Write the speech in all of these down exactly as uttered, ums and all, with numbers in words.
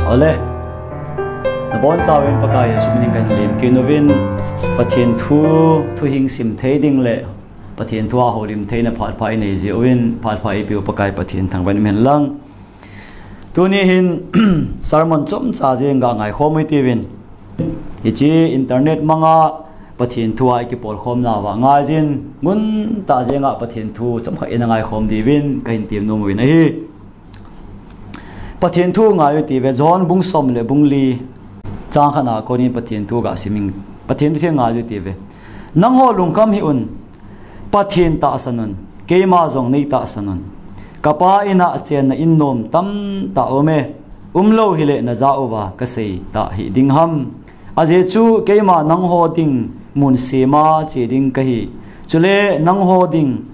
Ole. Nabonchauvin Pakai Jesu minin kahin lemkit uvin, Pathen thu, thuhing sim thei ding le Pathen thu a houlim theina phat pha inei jiuvin, phat pha eipeu Pakai Pathen thangvah in umhen lang. Tuni hin sermon chomcha jeng ga ngaikhom u hite uvin. Hiche internet manga Pathen thu a ikipolkhom nauva ngaijin, mun tah jenga Pathen thu chomkhat ina ngaikhom diuvin kahin temnom uvin ahi. Pathen thu ngai u hite uve, John bung som le bung li, chang khat na konin Pathen thu ga sim inge. Pathen thu theng ngai u hite uve. Nangho lungkham hih un, Pathen tahsan un, keima jong nei tahsan un. Ka Pa in a chenna in nom tamtah aume, umlou hile najah uva kasei tah hih ding ham. Ajeh chu keima nangho ding mun sema che ding kahi. Chule nangho ding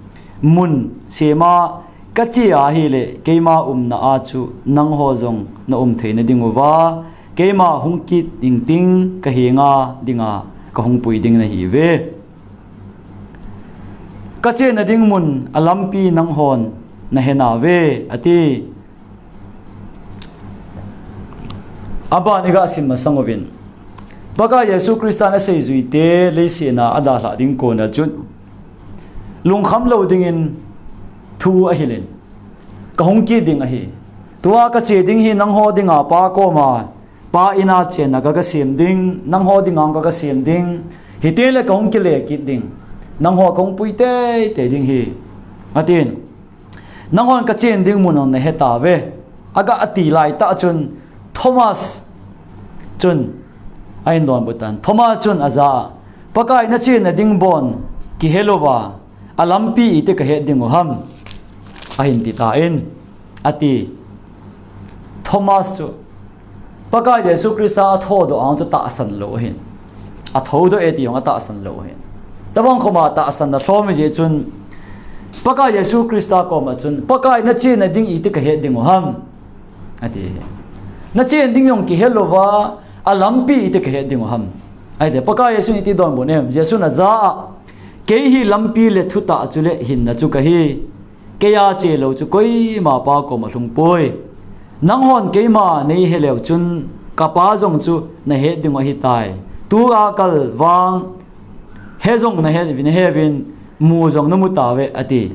mun sema kache ahile, keima umna a chu nangho jong naum theina diuva, keima hung kit ding ting kahenga dinga kahung pui ding nahiuve. Kachena ding mun a lampi nanghon nahe nauve, ati. Aban iga sim masang uvin, Pakai Jesu Christan aseijuite leiset a adalhah ding kona chun, lungkham lou dingin thu ahilin, kahung kit ding ahi. Tua kache ding hi nangho dinga Pa koma, Pa in a chenna ka, kasem ding, nangho dinga ka, kasem ding. Hitengle kahung kile kit ding. Nangho kahung pui teitei ding ahi, atin. Nanghon kachen ding mun nahe tauve, aga ati laitah chun Thomas chun ahin donbut tan. Thomas chun ajah a, Pakai, nachena ding bon kihe louva, a lampi iti kahet dingu ham? Ahin ti tan, ati. Thomas chu Pakai Jesu Christa athoudoh ang chu tahsan lou ahin. Athoudoh e ti jong atahsan lou ahin. Tabang khoma tahsan na lhom jeh chun, Pakai Jesu Christa koma chun, Pakai, nachena ding iti kahet dingu ham? Ati. Nachen ding jong kihe louva, a lampi iti kahet dingu ham? Ahile Pakai Jesun iti donbut em? Jesun ajah a, Kei hi lampi le thutah chule hinna chu kahi. Keia chelou chu koima Pa koma lhungpoi. Nanghon keima neihe leu chun, ka Pa jong chu nahet dingu ahitai. Tua kal vang, he jong nahet uvin, nahe uvin, mu jong namu tauve, ati.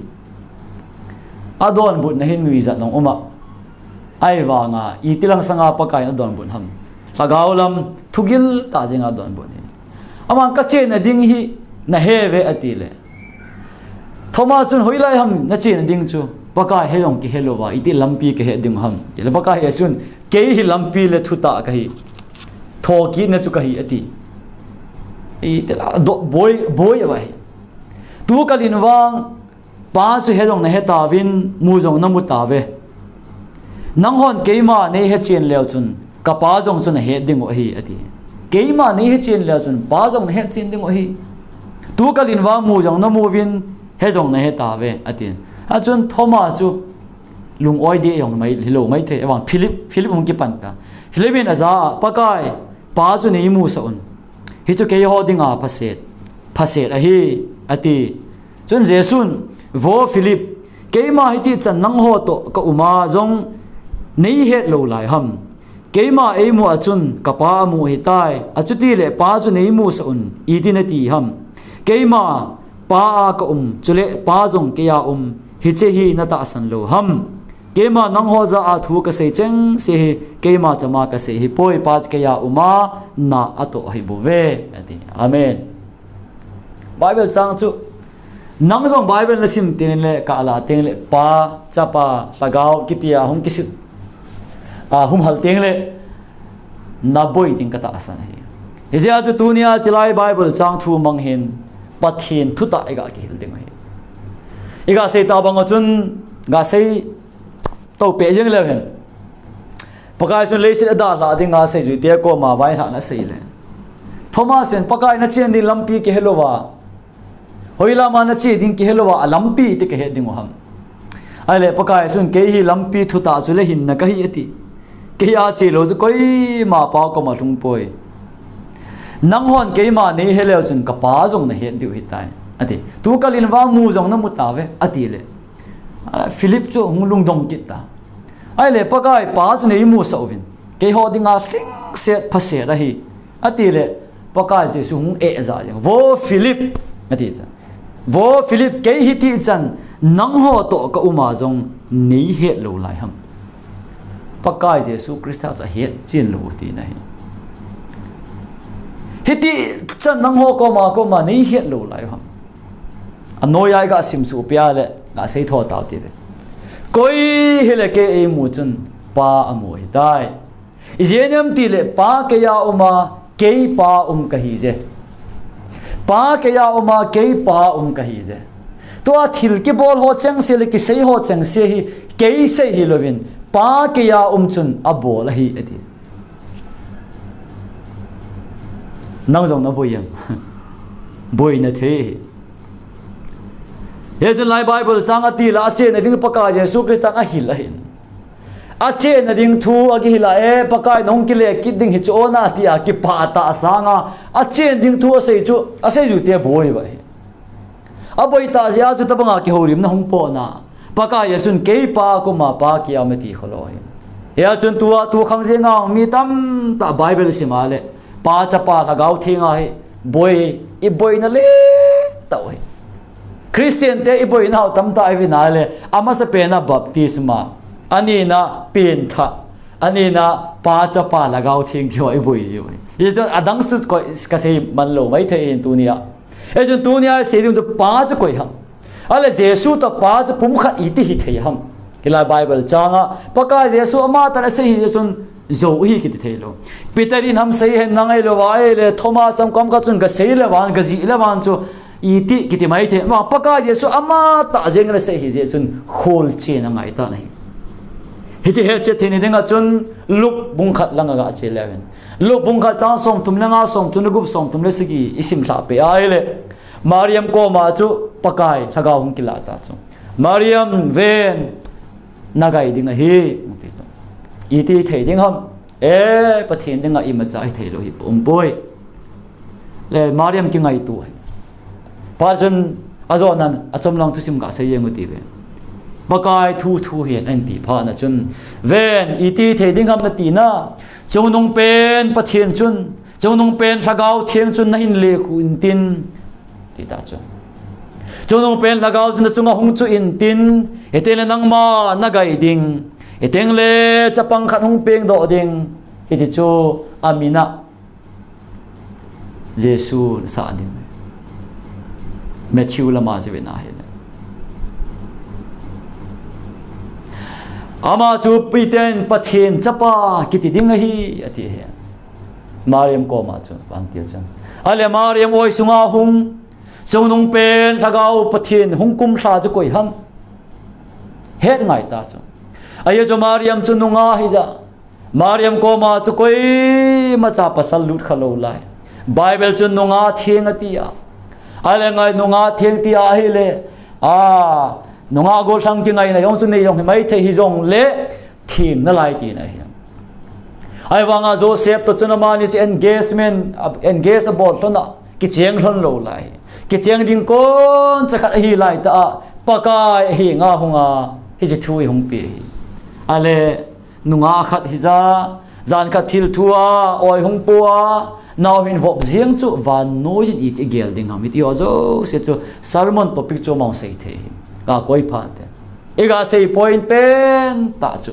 Adonbutna hi nuijat jong um a. Ahivanga, iti lang sanga Pakaiyin adonbut ham? Lhagao lam, thugil tah jenga adonbut ahi. Aman kachenna ding hi nahe uve atile, Thomas chun hoilai ham nachenna ding chu, Pakai, he jong kihe louva, iti lampi kahet ding ham? Tile Pakai Jesun, kei hi lampi le thutah kahi. Thokitna chu kahi ati. Itile doh boi, boi uva ahi. Tukal in vang, Pa chu he jong nahe tauvin, mu jong namu tauve. Nanghon keima neihe chen leu chun, ka Pa jong chu nahet dingu ahi, ati. Keima neihe chen leu chun, Pa jong nahet chen dingu ahi. Tukal in vang mu jong namu uvin, he jong nahe tauve, ati. Achun Thomas chu lung-oi deh jong mai, hilou maithei, ahivang Philip, Philip hung kipan ta. Philip in ajah a, Pakai, Pa chu neimusah un. Hichu keiho dinga phaset, phaset ahi, ati. Chun Jesun, Vo Philip, keima hitichan nangho toh ka uma jong neihet lou lai ham? Keima eimu a chun ka Pa amu ahitai, achutile Pa chu neimusah un, iti nati ham? Keima Pa a ka um, chule Pa jong keia um, hiche hi natahsan lou ham? Keima nangho jah a thu kasei chengse hi, keima chama kasei hipoi, Pa chu keia uma, na atoh ahi bouve, ati. Amen. Bible chang chu, nang jong Bible nasim tengle, ka ala tengle, Pa, Chapa, Lhagao, kitia hung kisit, a, hung hal tengle, naboi ding katahsan ahi. Hijeh a chu tunia chilai Bible chang thu mang hin, Pathen thutah iga kihil ding ahi. Iga sei tabang a chun, ga sei tou peh jeng leu hen. Pakai Jesun leiset a dalhah dinga seijuite koma vailhahna asei le, Thomas in, Pakai, nachen ding lampi kihe louva, hoilama nache ding kihe louva, a lampi iti kahet dingu ham? Ahile Pakai Jesun, kei hi lampi, thutah chule hinna kahi, ati. Keia chelou chu koima Pa koma lhungpoi. Nanghon keima neihe leu chun ka Pa jong nahet diu ahitai, ati. Tukal in vang mu jong namu tauve, atile, a, Philip chu hung lungdong kit ta. Ahile, Pakai, Pa chu neimusah uvin, keiho dinga lhingset phaset ahi, ati le, Pakai Jesu hung eja jeng. Vo Philip, ati chu. Vo Philip, kei hiti chan nangho toh ka uma jong nei het lou lai ham. Pakai Jesu Christa chu ahet chen lou tina ahi. Hiti chan nangho koma, koma nei het lou lai ham. Anoiya iga simsuh pia le, ga sei tho tau ti ve. Koi hile kei eimu chun Pa amu ahitai. Ijeh inem itile Pa keiya uma, kei Pa um kahi je. Pa keiya uma, kei Pa um kahi je. Tua thil kibol ho chengse le kisei ho chengse hi kei sei hilouvin, Pa keiya um chun abol ahi, ati. Nang jong naboi em? Boina thei ahi. Hijeh chun lai Bible chang ati la, achenna ding Pakai Jesu Christan ahil ahin. Achenna ding thu akihil a, e, Pakai nahung kile kit ding hi chu ona tia kipah tah sanga, achen ding thu asei chu, asei jute boi uva ahi. Aboi tah jeh a chu tobanga kihoulimna hung pona. Pakai Jesun kei Pa koma, Pa keiya um ati kholou ahi. Hijeh chun tua, tu khang jenga mi tamtah Bible sim a le, Pa, Chapa, Lhagao Theng a hi boi, iboina le tah u ahi. Christian te iboinau tamtah ive na le, amasapen a baptisma, anina pengthah, anina Pa, Chapa, Lhagao Theng tiho iboi jiu ahi. Hijeh chun adang sut koi kasei man lou maithei in tunia. Hijeh chun tunia isei ding chu Pa chu koi ham. Ahile Jesu toh Pa chu pumkhat iti hithei ham. Hilai Bible changa Pakai Jesu amatah in asei hijeh chun jou ahi kiti theilou. Peter in ham sei hen nang ahilouva ahile Thomas ham kom khat chun kasei le vang, kajih le vang chu iti kiti maithei. Ama Pakai Jesu amatah jeng in asei hijeh chun kholchen angai tan ahi. Hiche hetchet theina dinga chun Luke bung khat langa gache leuvin. Luke bung khat chang somthum le nga, somthum le gup, somthum le sagi isim lhah peh ahile, Mariam koma chu Pakai Lhagao hung kilah ta chu. Mariam ven, nagai ding ahi, ati chu. Iti thei ding ham? E, Pathen dinga imacha hithei lou hi umpoi. Le Mariam kingaitu ahi. Phat chun ajonan achomlam thusim gasei jeng u ti ve. Pakai thu thu hen anti phat na chun, ven, iti thei ding ham nati na, Chungnungpen Pathen chun, Chungnungpen Lhagao Theng chun nahin lekhuh intin, ti ta chu. Chungnungpen Lhagao chun nachunga hung chuh intin, hitengle nangma nagai ding, hitengle chapang khat hung pengdoh ding, hiti chu amin a Jesu nasah ding. Matthew lama chu ve na ahile. Ama chu Peter in Pathen Chapa kiti ding ahi, ati ahi. Mariam koma chu, vantil chun. Ahile Mariam oi sunga hung, Chungnungpen Lhagao Pathen hung kumlha chu koi ham? Het ngai ta chu. Ajeh chu Mariam chu nungah ahi ja. Mariam koma chu koimacha pasal lut kha lou lai. Bible chun nungah theng ati a. Ahile ngai nungah theng ti ahile, a, nungah gollhang kingaina jong chu nei jong hi maithei hijongle theng nalai tina ahi. Ahivanga Joseph toh chun amani chu engagement, a, engage abol lhon a, kicheng lhon lou lai. Kicheng ding kon chakhat ahi lai ta a, Pakai ahenga hunga, hiche thu eihung pe ahi. Ahile, nungah khat hija, jan khat thil thu a, oi hung po a, nao hin vop jeng chu vannoiyin iti gel ding ham, iti ho jouse chu sermon topic chu amahon sei thei ahi. Ga koi phat te. Iga sei point pen tah chu.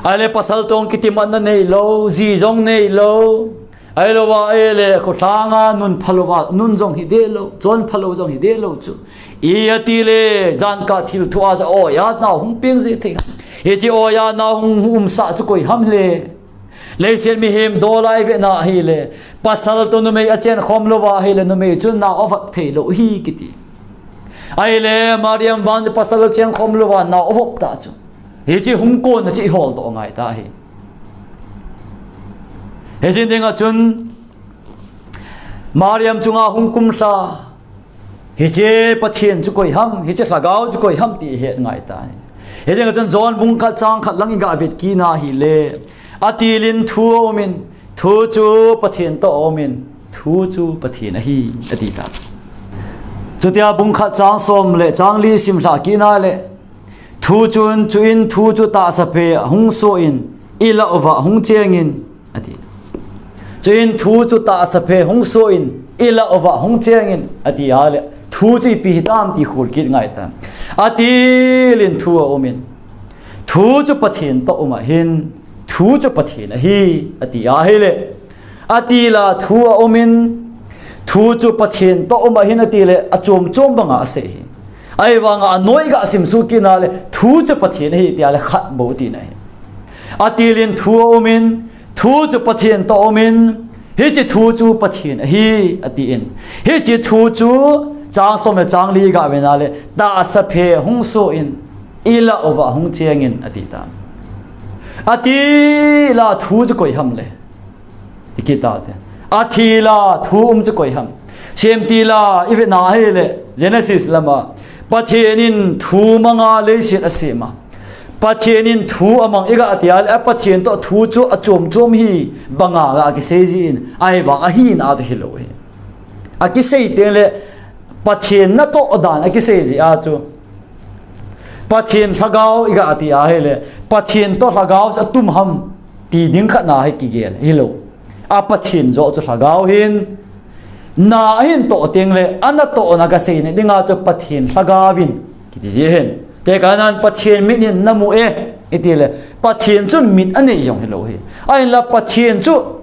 Ahile pasal toh kitimatna neilou, ji jong neilou. Ahilouva ahile, kholhanga nun phalou va, nun jong hi dehlou, chon phalou jong hi dehlou chu. Iti le, jan khat thil thu a ja oiya nao hung peng ji thei. Hiche oiya nao hung umsah chu koi ham le. Leiset mihem dol a ive na ahile, pasal toh numei achen khom louva ahile, numei chu nao avop thei lou ahi kiti. Ahile, Mariam vang pasal cheng khom louva nao avop ta chu. Hiche hung konna chu ihol doh ngai ta ahi. Hiche dinga chun Mariam chunga hung kumlha, hiche Pathen chu koi ham, hiche Lhagao chu koi ham ti ihet ngai ta ahi. Hiche dinga chun John bung khat chang khat lang iga vet kit na ahile, atilin thu aumin, thu chu Pathen toh aumin, thu chu Pathen ahi, ati ta. Chutia bung khat chang som le chang li simlha kit na le, thu chun, chuin thu chu tahsa phe hung soh in, ilah uva hung chengin, ati. Chuin thu chu tahsa phe hung soh in, ilah uva hung chengin, ati a le, thu chu ipi hitam ti khol kit ngai ta. Atilin thu aumin, thu chu Pathen toh um ahin, thu chu Pathen ahi, ati ahile, atila thu aumin, thu chu Pathen toh um ahin atile, achom chom banga asei hi. Ahivanga anoi ga simsuh kit na le, thu chu Pathen ahi tia le khat bou tina ahi. Atilin thu aumin, thu chu Pathen toh aumin, hiche thu chu Pathen ahi, atin. Hiche thu chu chang som le chang li ga vena le, tahsa phe hung soh in, ilah uva hung chengin, ati ta. Atila thu chu koi ham le, ti kit ta te. Athila thu um chu koi ham. Semtila i vena ahile, Genesis lama, Pathen in thu manga leiset asem a, Pathen in thu amang i ga tia le, a Pathen toh thu chu achom chom hi banga ga kisei jin, ahivang ahina chu hilou hi. Akisei teng le, Pathen natoh dan akisei ji a chu, Pathen lhagao i ga ti ahile, Pathen toh lhagao chu atum ham ti ding khat na hi kigel hilou. A Pathen joh chu lhagao hin, na ahin toh teng le, anatohna gasei na dinga chu Pathen lhagao in, kiti ji hin. Tekah nan Pathen mit in namu e, iti le, Pathen chun mit anei jong hilou hi. Ahinla Pathen chu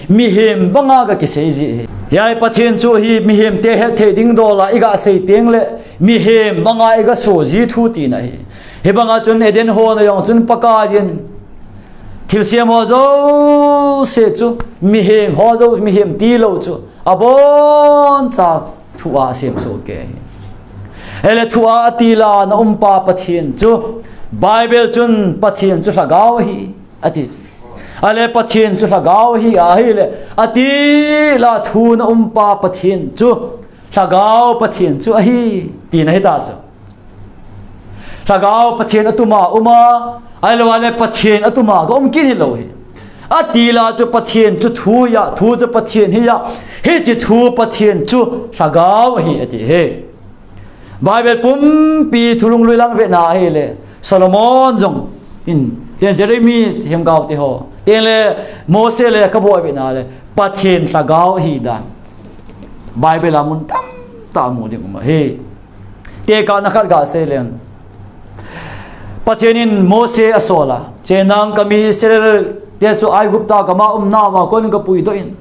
mihem banga ga kisei ji hi. Hiai Pathen chu hi mihem te het thei ding dola i ga sei teng le, mihem banga i ga so ji thu tina hi. Hibanga chun Eden hon a jong chun Pakaiyin thilsem ho jouse chu, mihem ho jou, mihem tilou chu, aboncha thua asem soh kei hi. Ele thua atila na um pa Pathen chu, Bible chun Pathen chu lhagao ahi, ati. Ale Pathen chu lhagao ahi, ahile, atila thu na um pa Pathen chu, lhagao Pathen chu ahi, tina hita chu. Lhagao Pathen atuma uma, ahilou le Pathen atuma ga um kit hilou hi. Atila chu Pathen chu thu ahi a, thu chu Pathen ahi a, hiche thu Pathen chu lhagao ahi, ati hi. Bible pumpi thulung lui lang vena ahile, Solomon jong, tin, tin Jeremy, themgao te ho, tin le Mose le ka boi vena le, Pathen lhagao ahi dan Bible a mun tamtah mu ding um ahi. Tekah na khat ga sei leng. Pathen in Mose asol a, "Che nang, kami Israel te chu Aigupta gama umnauva kon kapuidoh in,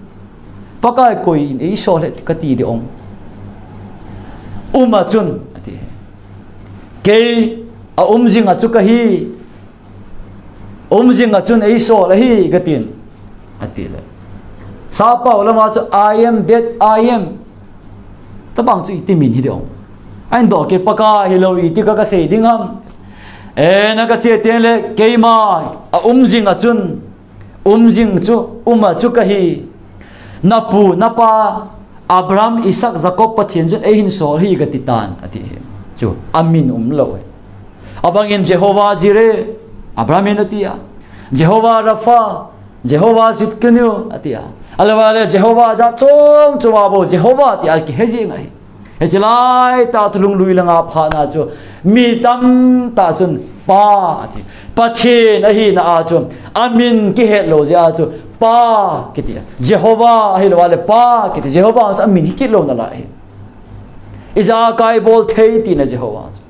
Pakai koi in eisol e kati ding ong. Uma chun," ati. "Kei aum jinga chu kahi. Um jinga chun eisol ahi," katin, ati le. Sappao lama chu, "I am that I am." Tabang chu iti min hi ding ong. Ahin doh kei, Pakai hilou iti ka kasei ding ham. E, na kache teng le, keima aum jinga chun, um jing chu, uma chu kahi. Napu, napa, Abraham, Isaac, Jacob Pathen chun eihin sol ahi kati tan, ati hi. Chu, amin umlou hi. Abangin Jehovah Jireh, Abraham in ati a. Jehovah Rapha, Jehovah Tsidkenu, ati a. Ahilou le Jehovah jat chom chom a bou Jehovah tia kihe jing ahi. Hiche laitah thulung lui langa phatna chu mi tamtah chun Pa ati. Pathen ahina a chu amin kihet lou jeh a chu Pa kiti a. Jehovah ahilou le Pa kiti. Jehovah chu amin hi kit lou nalai hi. Ijakai bol thei tina Jehovah chu.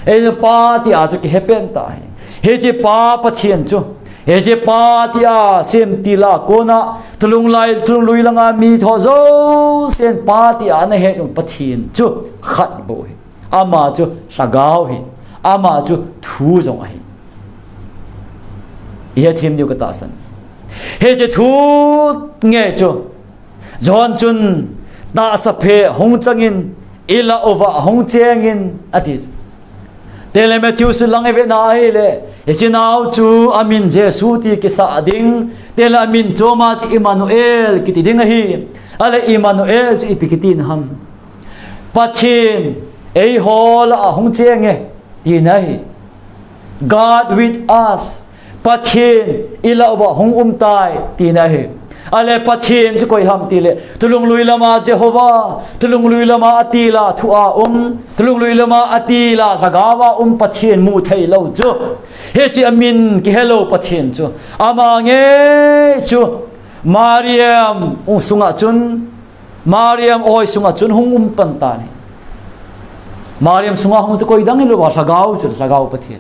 Ei Pa tia chu kihe pen ta hi. Hiche Pa Pathen chu, hiche Pa tia semtil a kona thulung lai, thulung lui langa mi ho jousen Pa tia ana het u Pathen chu khat bou hi. Ama chu Lhagao hi. Ama chu thu jong ahi. I hethem diu ka tahsan. Hiche thu nge chu John chun, "Tahsa phe hung changin, ilah uva hung chengin," ati. Tele Matthew sut lang i vetna ahile, hiche nau chu amin Jesu ti kisah ding, tele amin chom a chu Immanuel kiti ding ahi. Ahile Immanuel chu ipi kiti na ham? Pathen eiho lah a hung cheng e, tina ahi. God with us. Pathen ilah uva hung um tai, tina ahi. Ale Pathen chu koi ham tile, thulhunglui lama Jehovah, thulhunglui lama atil a thu a um, thulhunglui lama atil a lhagao a um Pathen mu thei lou chu. Hiche amin kihe lou Pathen chu. Ama ngei chu Mariam u sunga chun, Mariam oi sunga chun hung um pan tan ahi. Mariam sunga hung chu koi dang hilou va, lhagao chu, lhagao Pathen.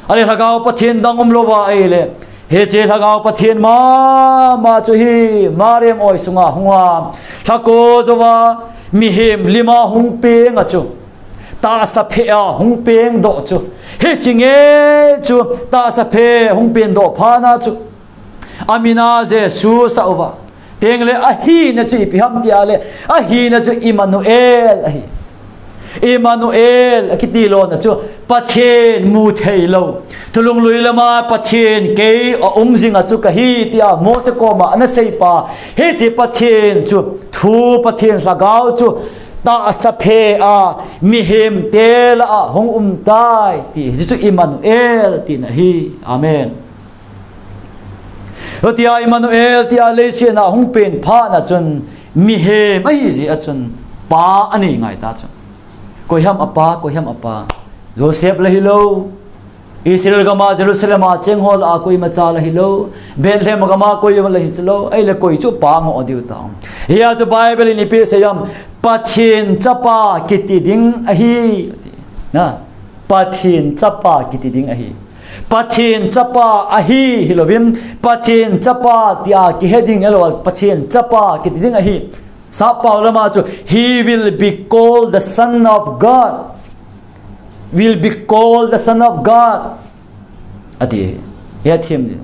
Ale lhagao Pathen dang umlou va ahile, hiche lhagao Pathen mama chu hi Mariam oi sunga hung a, lhako jouva mihem lima hung peng a chu, tahsa phe a hung peng doh chu, hiche ngei chu tahsa phe hung peng doh phat na chu, amin a Jesu asah uva. Tengle ahina chu ipi ham tile, ahina chu Immanuel ahi. Immanuel akiti lona chu Pathen mu thei lou, thulhunglui lama Pathen kei a um jinga chu kahi tia Mose koma ana seipa, hiche Pathen chu, thu Pathen lhagao chu tahsa phe a mihem te lah a hung um tai ti, hiche chu Immanuel tina ahi. Amen. Hitia Immanuel tia leiset a hung pen phat na chun, mihem ahi jeh a chun, pa anei ngai ta chu. Koi ham apa, koi ham apa. Joseph la hilou. Israel gam a Jerusalem a cheng ho lah a koima cha la hilou. Bethlehem gam a koima la hilou. Ahile koi chu pa ngoh diu ta. Hia chu Bible in ipi asei ham, Pathen chapa kiti ding ahi. Na, Pathen chapa kiti ding ahi. Pathen chapa ahi hilouvin, Pathen chapa tia kihe ding ahilou, Pathen chapa kiti ding ahi. Sappao lama chu, "He will be called the Son of God." Will be called the Son of God. Ati. Hia thim ni.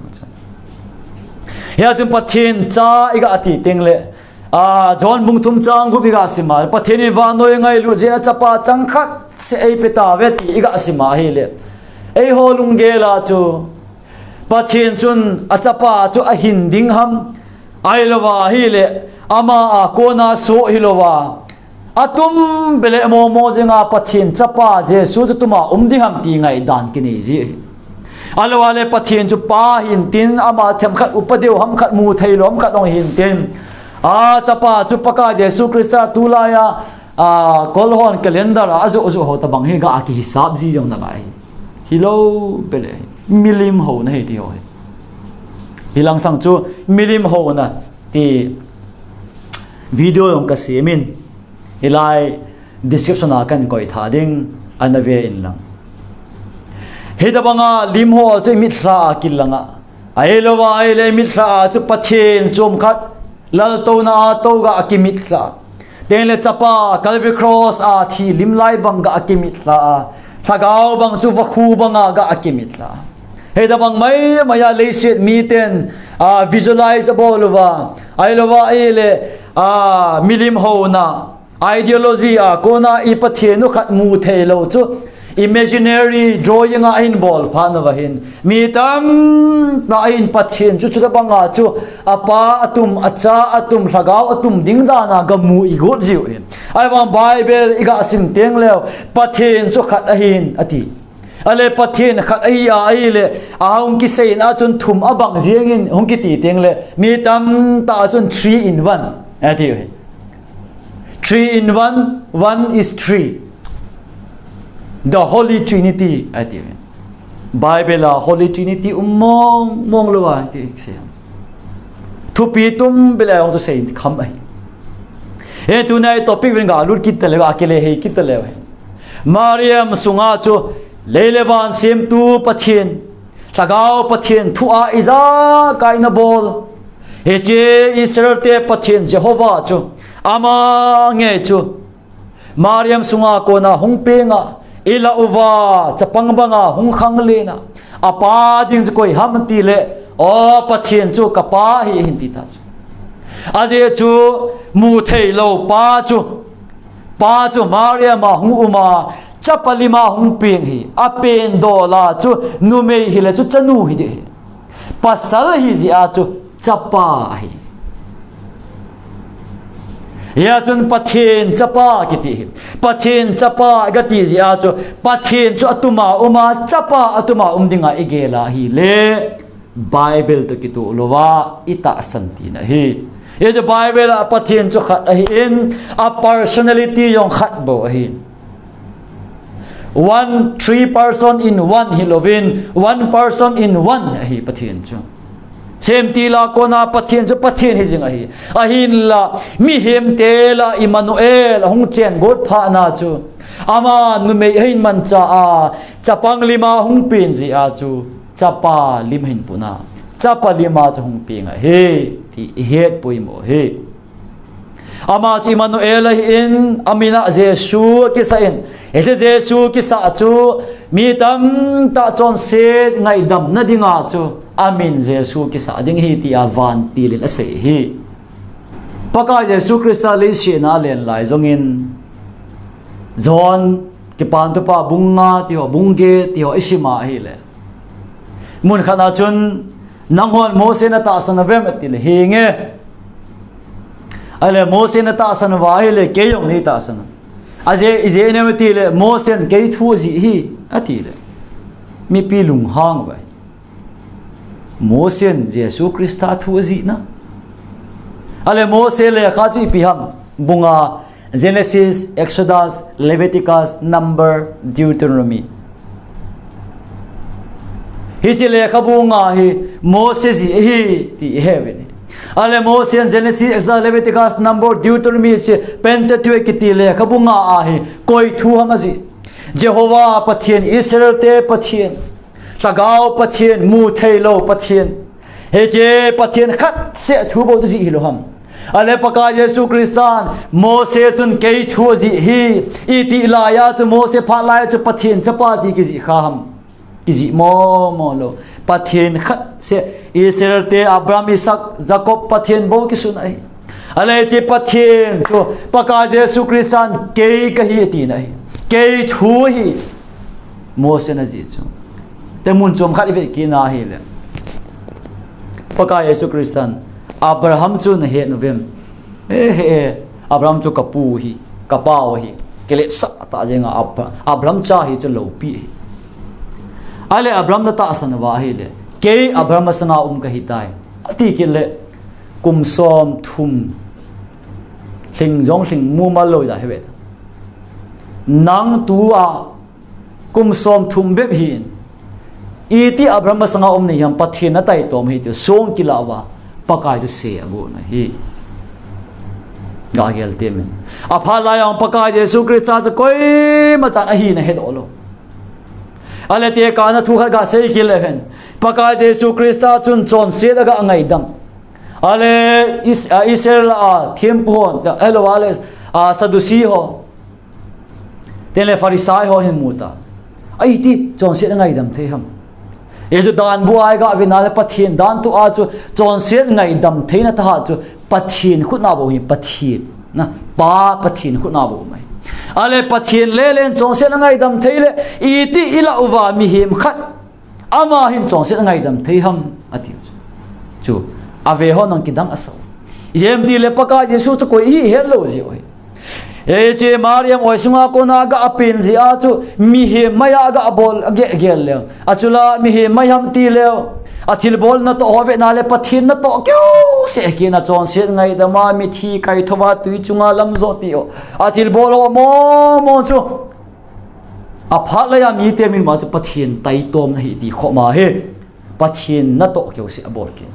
Hia chun Pathen cha iga ati tengle, a, John bung thum chang gup iga sim a, Pathen in vannoi angailut jeh in achapa changkhat seh eipe tauve ti iga sim a ahile, eiho lunggel a chu Pathen chun achapa chu ahin ding ham, ahilouva ahile ama a kona soh hilouva, atum beh le momo jinga Pathen chapa Jesu chu tuma um ding ham ti ngaidan kinei ji ahi. Ahilou le Pathen chu pa hintin, ama themkhat upa deu hamkhat mu thei lou hamkhat hung hintin, achapa chu Pakai Jesu Christa tulai a, a, kolhon calendar a ajoh joh ho tabang hi ga kihisap ji jong nalai. Hilou beh le, milim houna hi ti ho hi. Hilang sang chu milim houna ti video jong kasemin, hilai description a kahin koi tha ding, ana ve in lang. Hitabanga lim ho chu imit lha a kilanga, ahilouva ahile imit lha a chu Pathen chomkhat laltouna a tou ga kimit lha. Tengle chapa Calvary Cross a thi lim lai bang ga kimit lha a, lhagao bang chu vakhu banga ga kimit lha. Hitabang maimai a leiset miten, a, visualize abol uva, ahilouva ahile, a, milim houna, ideology a kona i Pathen u khat mu thei lou chu imaginary drawing a ahin bol phat nauva hin, mi tamtah in Pathen chu chutabanga chu apa atum, acha atum, lhagao atum ding dan a ga mu igot jiu hin. Ahivang Bible iga sim tengleu, Pathen chu khat ahin ati. Ale Pathen khat ahi a ahile, ahung kiseina chun thum abang jengin hung kiti tengle, mi tamtah chun three in one ati uhi. Three in one, one is three. The Holy Trinity ati uhi. Bible a Holy Trinity um mong mong louva ati sei. Thupi tum beh le ahung chu sei kham ahi. Hi tunai topic uvin ga lut kit taleu, akile hei kit taleu hi. Mariam sunga chu lei le van semtu Pathen, lhagao Pathen thu a ijakai na bol, hiche Israel te Pathen Jehovah chu, ama ngei chu Mariam sunga kona hung penga, ilah uva chapang banga hung khanglen a, apa ding chu koi ham tile, o Pathen chu kapa ahi hin ti ta chu. Ajeh chu mu thei lou pa chu, pa chu Mariam a hung um a, chapa lima hung peng hi, apen dola chu numei hile chu chanu hi ding hi. Pasal hi jeh a chu chapa ahi. Hia chun Pathen chapa kiti hi. Pathen chapa iga ti jeh a chu Pathen chu atuma um a, chapa atuma um dinga igel a ahile Bible toh kitoh louva itahsan tina ahi. Hiche Bible a Pathen chu khat ahin, a personality jong khat bou ahi. One, three person in one hilouvin, one person in one ahi Pathen chu. Semtil a kona Pathen chu Pathen hijing ahi. Ahinla, mihemte lah a Immanuel ahung chengot phatna chu, ama numei ahin mancha a, chapang lim a hung peng jeh a chu, chapa lim ahin puna, chapa lim a chu hung peng ahi, ti ihet poimo ahi. Ama chu Immanuel ahin, amin a Jesu akisah in. Hiche Jesu kisah chu mi tamtah chonset ngaidamna dinga chu amin Jesu kisah ding ahi tia vantil in asei ahi. Pakai Jesu Christa leiset a alen lai jongin John Kipan Thupha bung nga tiho, bung get tiho isim a ahile, mun khat a chun, "Nanghon Mose natahsan uvem?" atile, "Henge." Ahile, "Mose natahsan uva ahile, kei jong neitahsan u." "Ajeh, ijeh inem?" atile, "Mosen kei thu ajih ahi," atile, mipi lunghang uva ahi. Mosen Jesu Christa thu ajihna. Ahile, Mose lekha chu ipi ham? Bung nga, Genesis, Exodus, Leviticus, Number, Deuteronomy. Hiche lekhabu nga hi Mose jih ahi ti ihe uvin ahi. Ahile, Mose in Genesis, Exodus, Leviticus, Number, Deuteronomy, hiche Pentateuch kiti lekhabu nga a hi koi thu ham ajih? Jehovah Pathen, Israel te Pathen, Lhagao Pathen, mutheilou Pathen, hiche Pathen khat seh thu bou chu jih hilou ham? Ahile, Pakai Jesu Christan Mose chun kei thu ajih ahi, iti laiya chu Mose phat laiya chu Pathen chapa ti kijih kha ham? Kijih momo lou. Pathen khat seh, Israel te Abraham, Isaac, Jacob Pathen bou kisun ahi. Ahile, hiche Pathen chu Pakai Jesu Christan kei kahi atina ahi. Kei thu ahi. Mose in ajih chu. Te mun chom khat ivet kit na ahile, Pakai Jesu Christan, "Abraham chu nahet uvem?" "He, he, he. Abraham chu kapu ahi, kapau ahi. Kiletsah tah jenga Abra-, Abraham cha hi chu loupi ahi." Ahile, "Abraham natahsan uva ahile, kei Abraham masanga um kahitai," ati kit le, kum somthum lhing jong lhing mumal lou ja hi ve. Nang tua kum somthum bep hin, iti Abraham masanga um nahi ham, Pathen nataitom ahi tia song kilah uva, Pakai chu se agon ahi. Ga gel temin. Aphat laiya Pakai Jesu Christa chu koima chan ahina hedoh lou. Ahile, tekahna thu khat gasei kit leu hen. Pakai Jesu Christa chun chonset aga ngaidam. Ahile, Is-, a, Israel a thempu hon, ahilou le, a, Sadducee ho, tengle Pharisee ho hin muta. Aiti chonset angaidam thei ham? Hichu dan bu a iga vetna le Pathen dan thu a chu chonset ngaidam theina tah chu Pathen khut na bou ahi, Pathen. Na, Pa Pathen khut na bou ahi. Ahile Pathen lelen chonset angaidam thei le, iti ilah uva mihem khat ama hin chonset angaidam thei ham, ati chu. Chu, ave ho nang kidang asah u. Ijeh inem itile Pakai Jesu chu koi ihi hetlou jeh u ahi. Hiche Mariam oi sunga kona aga peng jeh a chu mihem maiya aga bol agel gel leu. Achula mihem mai ham ti leu. Athilbol natoh ho vetna le Pathen natoh keu seh kit na, chonset ngaidam a, mithi kaithou a, tui chunga lamjo ti ho. Athilbol ho momo chu. Aphat laiya mite min ma chu Pathen taitomna ahi ti khoma hi. Pathen natoh keu seh abol kit.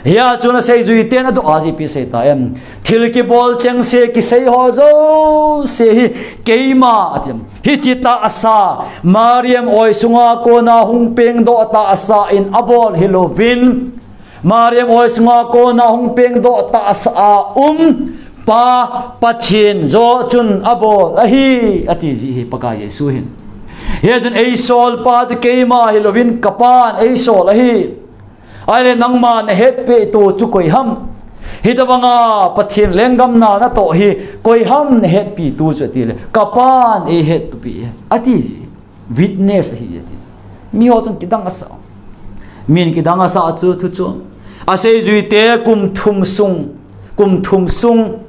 Hia chun aseijuiten adoh a chu ipi asei ta em? Thil kibol chengse kisei ho jouse hi keima ati em. Hiche tahsa, Mariam oi sunga kona hung pengdoh tahsa in abol hilouvin, Mariam oi sunga kona hung pengdoh tahsa a um Pa Pathen joh chun abol ahi, ati ji ahi Pakai Jesu hin. Hijeh chun eisol pa chu keima hilouvin ka Pan eisol ahi. Ahile nangma nahetpeh to chu koi ham? Hitobanga Pathen lenggam na natoh hi koi ham nahetpi to chu atile, ka Pan eihetpi e, ati ji. Witness ahi e ati. Miho chun kidang asah. Min kidang asah chu thu chu. Aseijuite kum thum sung, kum thum sung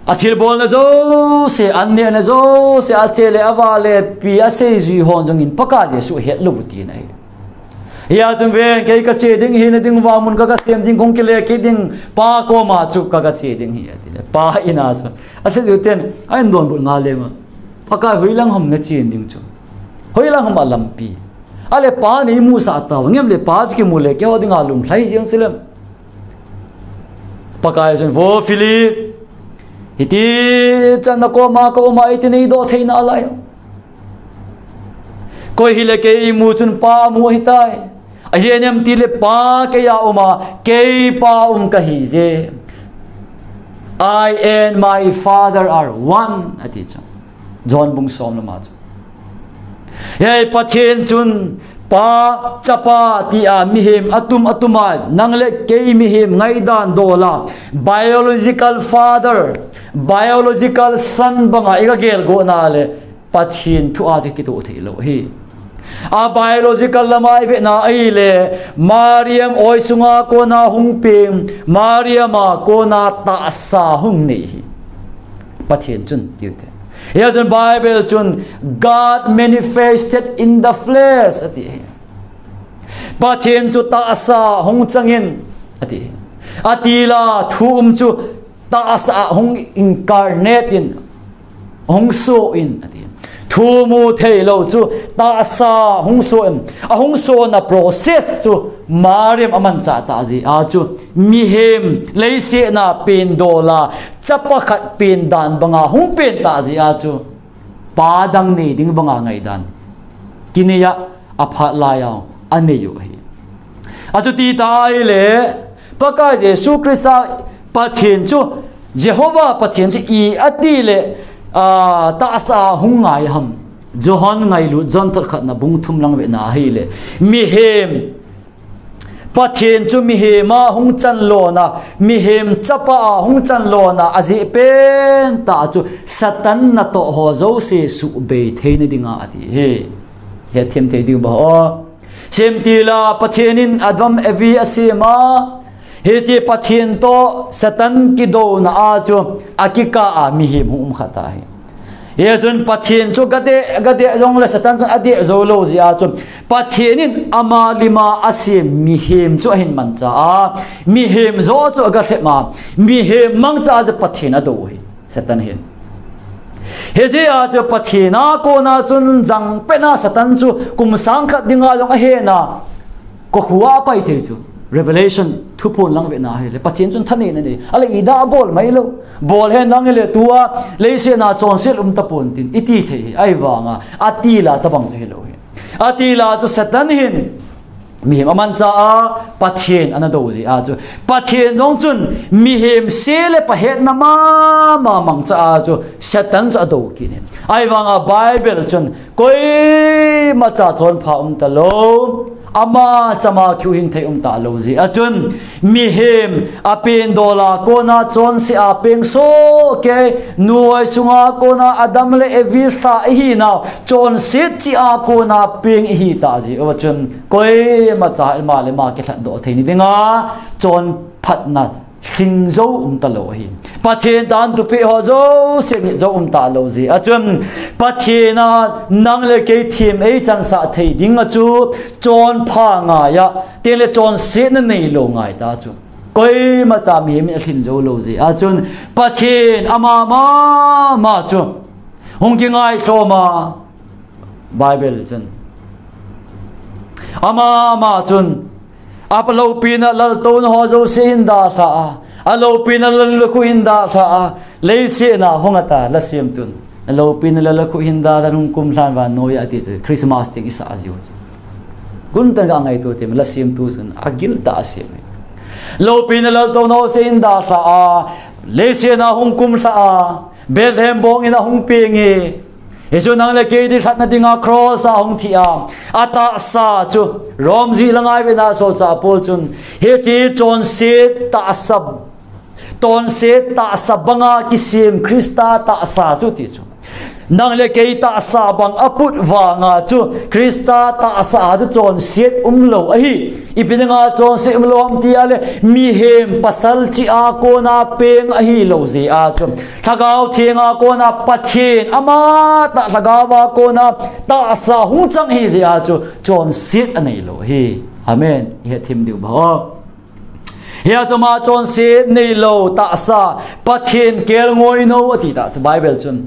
athilbolna jouse, annehna jouse, ache le avale pi aseijui hon jongin Pakai Jesu ahetlou u tina ahi. Hia chun ven, kei kache ding hi, na ding vang mun ka kasem ding, kong kile kit ding, Pa koma chu ka kache ding hi, ati le. Pa in a chu. Asei chu ten, a in donbut nga le ma. Pakai, hoilang ham nache ding chu. Hoilang ham a lampi. Ale Pa neimusah tau, ngem le Pa chu kimu le keiho dinga lunglhai jeng chu lem. Pakai chun, vo Philip, hiti chan na koma ka um a, iti neidoh thei nalai. Koi hile kei imu chun Pa amu ahitai. Ajeh inem itile Pa keiya um a, kei Pa um kahi je. I and my Father are one, ati chu. John bung som lama chu. Hei Pathen chun Pa, Chapa tia mihem atum atum a, nang le kei mihem ngaidan dol a, biological father, biological son banga i kagel go na le, Pathen thu a chu kitoh thei lou hi. A biological lama i vena ahile, Mariam oi sunga kona hung peng, Mariam a kona tahsa hung nei hi. Pathen chun tiu te. Hia chun Bible chun, God manifested in the flesh, ati hi. Pathen chu tahsa hung changin, ati hi. Atila thu um chu tahsa hung incarnate in, hung so in, ati. Thu mu thei lou chu tahsa hung so in, ahung so na process chu Mariam amanchah tah jeh a chu mihem leiset a pen dol a, chapa khat pen dan banga hung pen tah jeh a chu Pa dang nei ding banga ngaidan kinei a, aphat lai a anei u ahi. Achuti tah ahile, Pakai Jesu Christa Pathen chu, Jehovah Pathen chu i ati le, a, tahsa hung ngai ham. John ngailut, John thot khatna bung thum lang vena ahile, mihem Pathen chu mihem a hung chan lona, mihem chapa a hung chan lona, ajeh pen tah chu Satan natoh ho jouse suhbei theina dinga ati hi. Hethem thei diu ba ho. Semtil a Pathen in Adam Evi asem a, hiche Pathen toh Satan kidouna a chu akikah a mihem hung um kha ta hi. Hia chun Pathen chu gade, gade jong le Satan chun adeh jou lou jeh a chu Pathen in ama lim a asem mihem chu ahin manchah a, mihem jouse chu agalhem a, mihem mangcha a chu Pathen adou hi, Satan hin. Hijeh a chu Pathen a kona chun jangpet a Satan chu kum sang khat dinga jong ahen a, kokhuh a apai thei chu. Revelation thuphon lang vena ahile, Pathen chun thaneina nei. Ale ida abol mai lou. Bol hen lang hile tua leiset a chonset um tapon tin iti thei hi. Ahivanga, atila tabang chu hilou hi. Atila chu Satan hin mihem amanchah a, Pathen ana dou jeh a chu. Pathen jong chun mihem se le pha hetna mama mangcha a chu Satan chu adou kit in. Ahivanga Bible chun koimacha chonpha um talou, ama chama kiu hing thei um talou jeh a chun, mihem apen dol a kona chonset a peng soh kei, nu oi sunga kona Adam le Evi lha ihi nau, chonset cheh a kona peng ihi tah jeh uva chun, koimacha ima le ima kilhatdoh theina dinga chonphatna lhing jou um talou ahi. Pathen tan thupeh ho jouse ngit jou um talou jeh a chun, Pathen a nang le kei them eichansah thei ding a chu, chonpha ngai a, tengle chonsetna neilou ngai ta chu, koimacha mihem in alhin jou lou jeh a chun, Pathen ama mama chu hung kingailhom a, Bible chun, ama mama chun, aloupina laltouna ho jouse ahin dalha a, aloupina lallukhuh ahin dalha a, leiset a hung ata, lasemtun, aloupina lallukhuh ahin dalhan hung kumlhan vannoi a ati chu, Christmas ding isah jiu chu. Guntan ga ngaito tem, lasemtu chun agil tah a asem. Loupina laltouna ho jouse ahin dalha a, leiset a hung kumlha a, Bethlehem bong in ahung peng e. Hichu nang le kei dilhatna dinga cross a hung thi a, atahsa chu, Rome jih langa ivena solchah Paul chun, hiche chonset tahsa, chonset tahsa banga kisem Christa tahsa chu ti chu, nang le kei tahsa bang aput vanga chu Christa tahsa a chu chonset umlou ahi. Ipi dinga chonset umlou ham tia le, mihem pasal cheh a kona peng ahilou jeh a chu, Lhagao Theng a kona Pathen amatah Lhagao a kona tahsa hung chang ahi jeh a chu chonset aneilou ahi. Amen. Ihet thim diu ba. Hia chu ama chonset neilou tahsa, Pathen kelngoi nou ati ta chu Bible chun.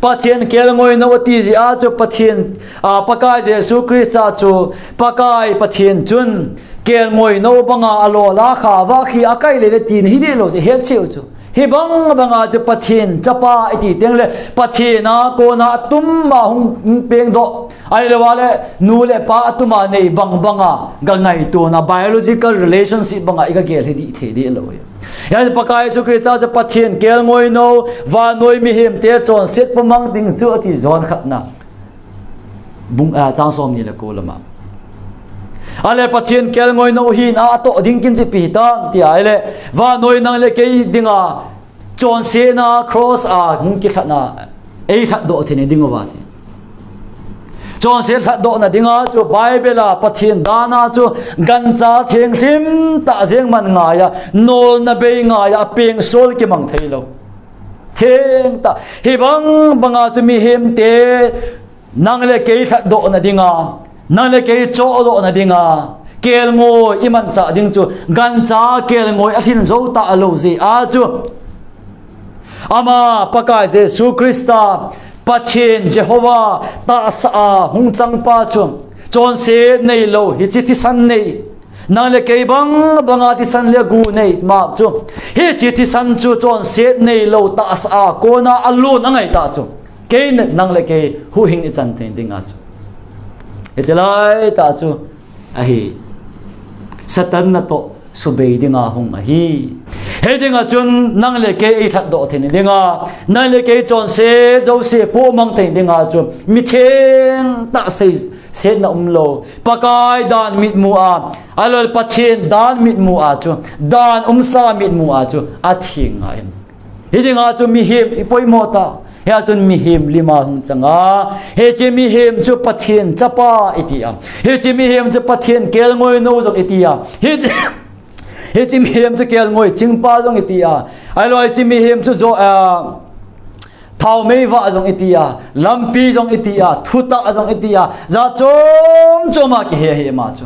Pathen kelngoi nou ati jeh a chu Pathen, a, Pakai Jesu Christa chu, Pakai Pathen chun kelngoi nou banga alol a kha vah khi akai le le tina hi deh lou, ihet cheh u chu. Hibang banga chu Pathen chapa iti teng le Pathen a kona atum a hung, hung pengdoh. Ahilou le nu le pa atum a nei bang banga ga ngaitona biological relationship banga iga gel hi dih thei deh lou. Hia Pakai Jesu Christa chu Pathen kelngoi nou, vannoi mihemte chonset pumang ding chu ati John khatna. Bung, a, chang somni le ko lama. Ale Pathen kelngoi nou hina atoh ding kin chu ipi hitam tia, ale vannoi nang le kei dinga chonsetna cross a hung kilhatna, eilhatdoh theina ding uva ti. Chonset lhatdohna dinga chu Bible a Pathen dana chu gancha thenglhim tah jeng man ngaiya, nolna bei ngaiya, apeng sol kimang theilou. Thengtah, hibang banga chu mihemte nang le kei lhatdohna dinga, nang le kei chohdohna dinga, kelngoi imanchah ding chu, gancha kelngoi alhin jou talou jeh a chu. Ama Pakai Jesu Christa, Pathen Jehovah, tahsa a hung changpa chu, chonset neilou, hiche thisan nei. Nang le kei bang banga thisan le gu nei ma chu. Hiche thisan chu chonset neilou tahsa a kona alon angai ta chu. Kei nang le kei huhhing ichan thei dinga chu. Hiche laitah chu ahi. Satan natoh subei dinga hung ahi. Hidinga chun nang le kei eilhatdoh theina dinga, nang le kei chonset jouse pumang theina dinga chu mi thengtah seisetna umlou, Pakai dan mitmu a, ahilou le Pathen dan mitmu a chu, dan umsa mitmu a chu atheng ngai. Hidinga chu mihem ipoimo ta. Hia chun mihem lima hung changa. Hiche mihem chu Pathen chapa iti a. Hiche mihem chu Pathen kelngoi nou jong iti a. Hi, hiche mihem chu kelngoi chingpa jong iti a. Ahilou hiche mihem chu jo, a, thaomei vah jong iti a. Lampi jong iti a. Thutah jong iti a. Jat chom chom a kihe hi ama chu.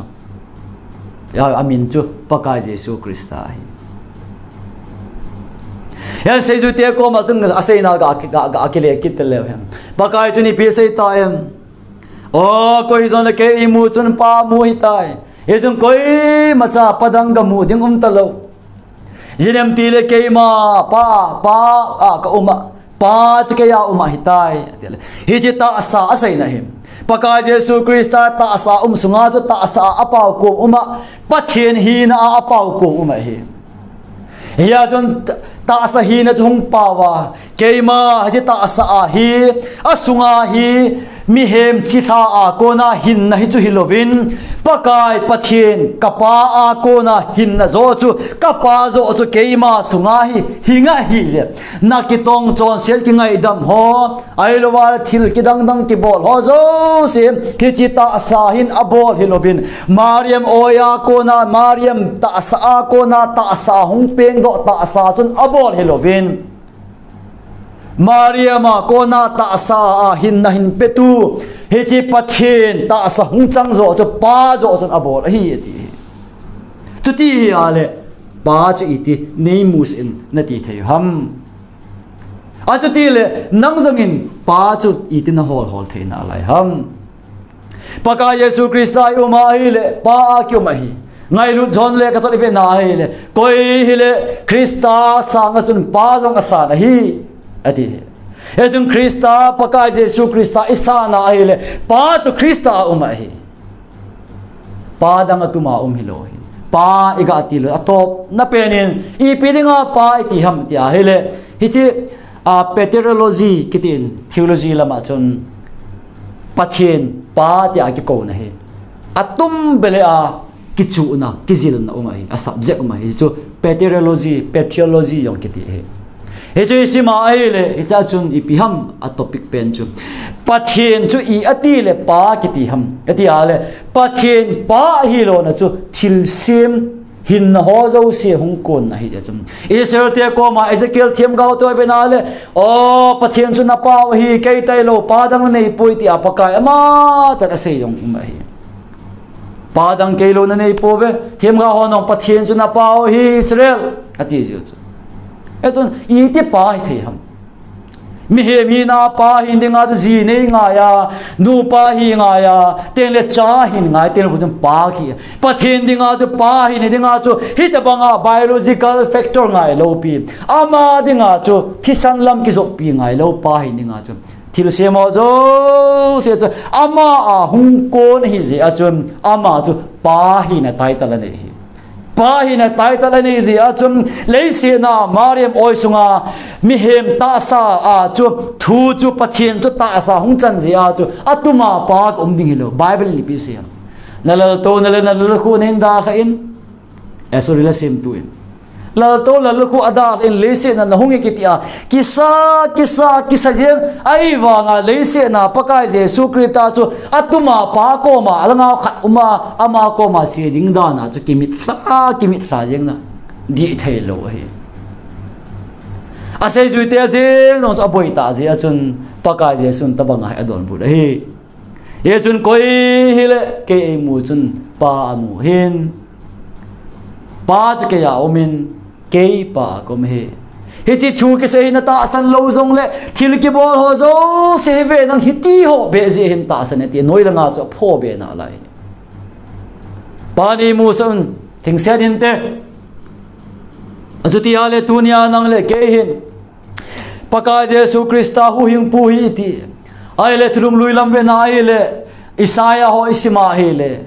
Ya, amin chu Pakai Jesu Christa ahi. Hian seijute koma chun aseina ga, ga, ga kile kit leu hen. Pakai chun ipi asei ta em? O, koi jongle kei imu chun Pa mu hitai. Hichun koimacha Pa dang kamu ding um talou. Jinem tile keima Pa, Pa a ka um a, Pa chu keiya um ahitai, ati le. Hiche tahsa aseina hi. Pakai Jesu Christa tahsa um sunga chu tahsa a apao kom um a, Pathen hina a apao kom um ahi. Hia chun tahsa hina chu hung pao a, keima hiche tahsa a hi, asunga hi, mihem chilha a kona hinna hi chu hilouvin, Pakai Pathen, ka Pa a kona hinna jo chu, ka Pa jo chu keima sunga hi, hing ahi je. Na kitong chonset kingaidam ho, ahilouva thil kidang dang kibol ho jouse, hiche tahsa hin abol hilouvin, Mariam oiya kona, Mariam tahsa a kona, tahsa hung pengdoh tahsa chun abol hilouvin. Mariam a kona tahsa a hinna hin petu, hiche Pathen tahsa hung chang jo chu Pa jo chun abol ahi ati. Chuti hi ahile, Pa chu iti, neimu sih in nati thei u ham? Achuti le, nang jong in Pa chu iti nahol hol thei nalai ham? Pakai Jesu Christa i um a ahile, Pa a kium ahi. Ngailut jon le ka chot i vena ahile, koi hile Christa sanga chun Pa jong asan ahi, ati. Hichun Christa, Pakai Jesu Christa i sana ahile, Pa chu Christa a um ahi. Pa dang atuma um hilou hi. Pa i ga ti lou, atopna pen in, ipi dinga Pa i ti ham ti ahile, hiche, a, paterology kiti in, theology lama chun, Pathen Pa tia kikouna hi. Atum bele a kichuhna, kijilna um ahi, a subject um ahi. Chu paterology, patriology jong kiti hi. Hichu i sim a ahile, hichea chun ipi ham a topic pen chu. Pathen chu i ati le Pa kiti ham. Ati a le, Pathen Pa ahi lona chu thilsem hinna ho jouse hung konna ahi chu. Israel te koma Ezekiel themgao te vena le, o, Pathen chu na Pa u ahi, kei tailou, Pa dang nei poi tia Pakai amatah in asei jong um ahi. Pa dang keilou nanei pouve. Themgao hon jong Pathen chu napa u ahi Israel, ati jiu chu. Hichun iti pa hithei ham? Mihem hina pa hi dinga chu ji nei ngai a, nupa hi ngai a, tengle cha hin ngai, tengle chun pa ki. Pathen dinga chu pa hina dinga chu hitobanga biological factor ngailou pi, ama dinga chu thisan lam kijoppi ngailou pa hi dinga chu. Thilsem ho jouse chu ama a hung kon ahi jeh a chun ama chu pa hina title anei hi. Pa hina title anei jeh a chun leiset a Mariam oi sunga mihem tahsa a chu thu chu Pathen chu tahsa hung chan jeh a chu atuma pa ka um ding hilou. Bible in ipi asei ham? Na laltouna le na lalkhu nahin dalha in. Eh, sorry, la semtu in. Laltou, lalkhu adalha in leiset a nahung e kiti a kisa, kisa, kisa jeng. Ahivanga leiset a Pakai Jesu Christa chu atuma pa koma, alanga khat uma, ama koma che ding dan a chu kimitha, kimitha jeng na. Dih theilou ahi. Aseijuite jeng jong chu aboi tah jeh a chun Pakai Jesun tobanga hi adonbut ahi. Hichun koi hile kei eimu chun Pa amu hin. Pa chu kei a um in, kei Pa a ka um ahi. Hiche thu kisei hi natahsan lou jongle, thil kibol ho jouse hi ve nang hiti ho beh jeh hin tahsan e ti, noi langa chu apho be nalai. Pa neimusah un, lhingset inte. Achuti ahile tunia nang le kei hin Pakai Jesu Christa huhhingpu hi iti. Ahile thulhunglui lam vena ahile, Isaiah ho isim a ahile,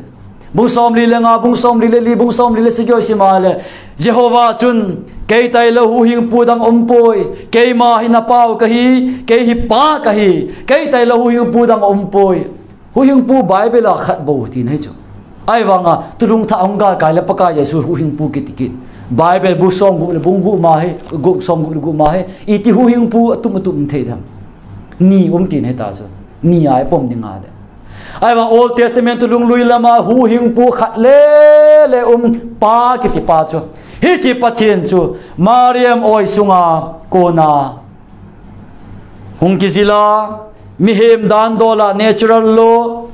bung somli le nga, bung somli le li, bung somli le sagi ho isim a ahile, Jehovah chun, kei tailou huhhingpu dang umpoi, keima hi napau kahi, kei hi Pa kahi, kei tailou huhhingpu dang umpoi. Huhhingpu Bible a khat bou tina ahi chu. Ahivanga thulhung thah hung galkai le Pakai Jesu huhhingpu kiti kit. Bible bu somgup le bung gup ma hi, gup somgup le gup ma hi, iti huhhingpu atum atum um thei dem? Ni um tina ahi ta chu. Ni a ipom ding ahile. Ahivang Old Testament thulhunglui lama huhhingpu khat le le um, Pa kiti pa chu. Hiche Pathen chu Mariam oi sunga kona hung kijil a, mihem dan dol a, natural law,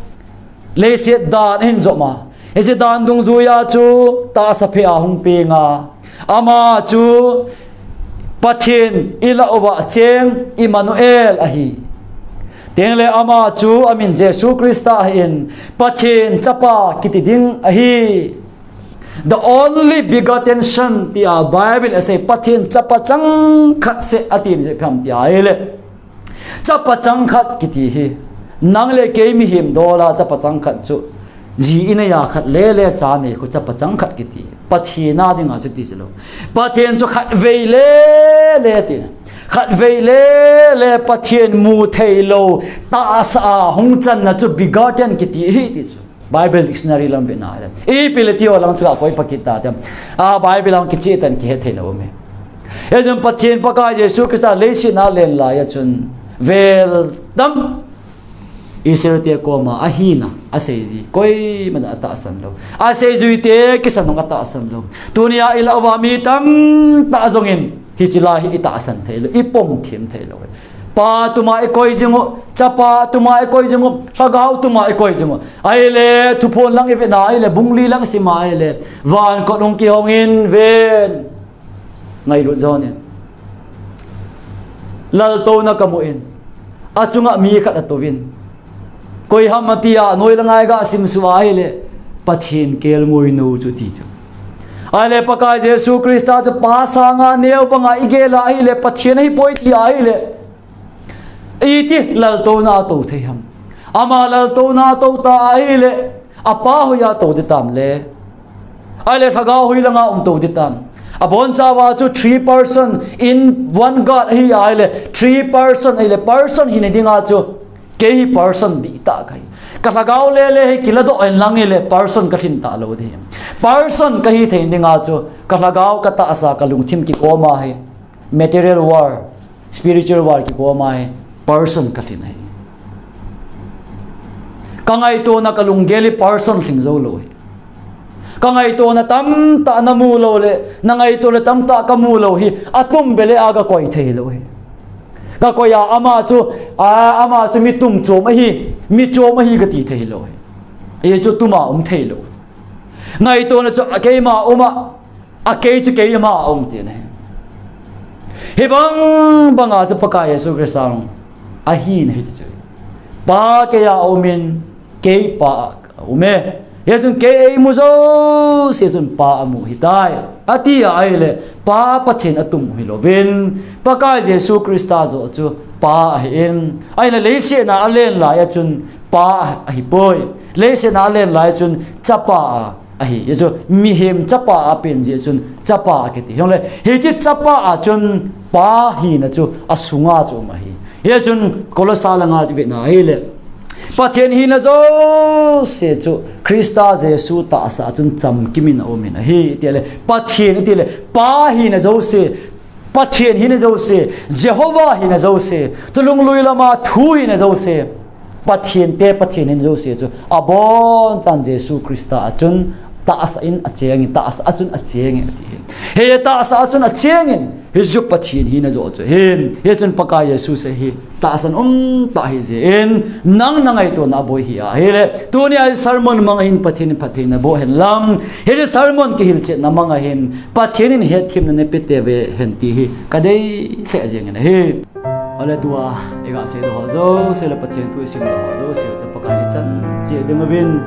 leiset dan ahin jom a. Hiche dan dungjuia chu tahsa phe a hung peng a. Ama chu Pathen ilah uva cheng Immanuel ahi. Tengle ama chu amin Jesu Christa ahin, Pathen Chapa kiti ding ahi. The only begotten Son, tia Bible asei, Pathen chapa changkhat seh ati jeh phem tia ahile. Chapa changkhat kiti hi, nang le kei mihem dola chapa changkhat chu, ji inei a khat le le cha nei khu chapa changkhat kiti. Pathen a dinga chu ti chu lou. Pathen chu khatvei le le ti. Khatvei le le Pathen mu thei lou, tahsa a hung channa chu begotten kiti hi ti chu. Bible dictionary lam vena le. Ipi le ti ho lam chu a koi pakit ta te. A Bible lam kicheh tan kihe thei lou me. Hijeh chun Pathen Pakai Jesu Christa leiset a alen lai a chun vel tam Israel te koma ahina aseiji koiman atahsan lou. Aseijui te kisan hung atahsan lou. Tunia ilah uva mi tamtah jongin hiche lai hi itahsan thei lou, ipom them thei lou. Pa tuma ikoi jing u, chapa tuma ikoi jing u, lhagao tuma ikoi jing u. Ahile, thuphon lang ivena ahile, bung li lang sima ahile, van kot hung kihong in ven. Ngailut jon in. Laltouna kamu in. Achunga mi khat atouvin. Koi ham atia, noi langa iga simsuh ahile, Pathen kelngoi nou chu ti chu. Ahile, Pakai Jesu Christa chu Pa sanga neo banga igel ahile, Pathen ahipoi ti ahile. Iti laltouna atou thei ham. Ama laltouna atou ta ahile, apa hoiya tou ding tam le. Ahile lhagao hoi langa um tou ding tam. Abonchauva chu three person in one God ahi ahile, three person ahile, person hina dinga chu kei hi person dihtah kahi. Ka lhagao le le hi kiladoh in lang ile person kalhin talou ding. Person kahi thei dinga chu ka lhagao, ka tahsa, ka lungthim kikoma hi material world, spiritual world kikoma hi person kalhin ahi. Ka ngaitona ka lunggel hi person lhing jou lou hi. Ka ngaitona tamtah namu lou le, na ngaitona tamtah kamu lou hi, atum bele a kakoi thei lou hi. Kakoi a ama chu, a, ama chu mi tum chom ahi, mi chom ahi kati thei lou hi. Hichu tuma um thei lou. Ngaitona chu keima uma, a kei chu keima um tina ahi. Hibang banga chu Pakai Jesu Christa ahina ahi chu. Pa keiya aumin, kei Pa a ume. Hichun kei eimu jouse chun Pa amu ahitai, ati ahile, Pa Pathen atum hilouvin, Pakai Jesu Christa joh chu Pa ahin, ahile leiset a alen lai a chun Pa ahipoi. Leiset a alen lai chun chapa a ahi. Hichu mihem chapa a pen jeh chun chapa akiti. Hijongle, hiche chapa a chun Pa hina chu asunga chu um ahi. Hichun Kolosa langa chu vena ahile, Pathen hina jouse chu Christa Jesu tahsa a chun chamkimin aumin ahi. Itile, Pathen itile, Pa hina jouse, Pathen hina jouse, Jehovah hina jouse, chulunglui lama thu hina jouse, Pathen te Pathen hina jouse chu abonchan Jesu Christa a chun tahsa in achengin, tahsa a chun achengin ati ahi. Hitahsa a chun achengin, hichu Pathen hina joh chu ahi. Hichun Pakai Jesu seh hi tahsan umtah ahijeh in, nang nangaitona aboi hi ahile, tunia hi sermon manga hin Pathen in phattheina boh hen lang, hiche sermon kihilchetna manga hin Pathen in hetthemna napeh tauve hen ti hi kadei lheh jengin ahi. Ole tua iga seidoh ho jouse le Pathen thu isimdoh ho jouse chu Pakai ichan cheh dinguvin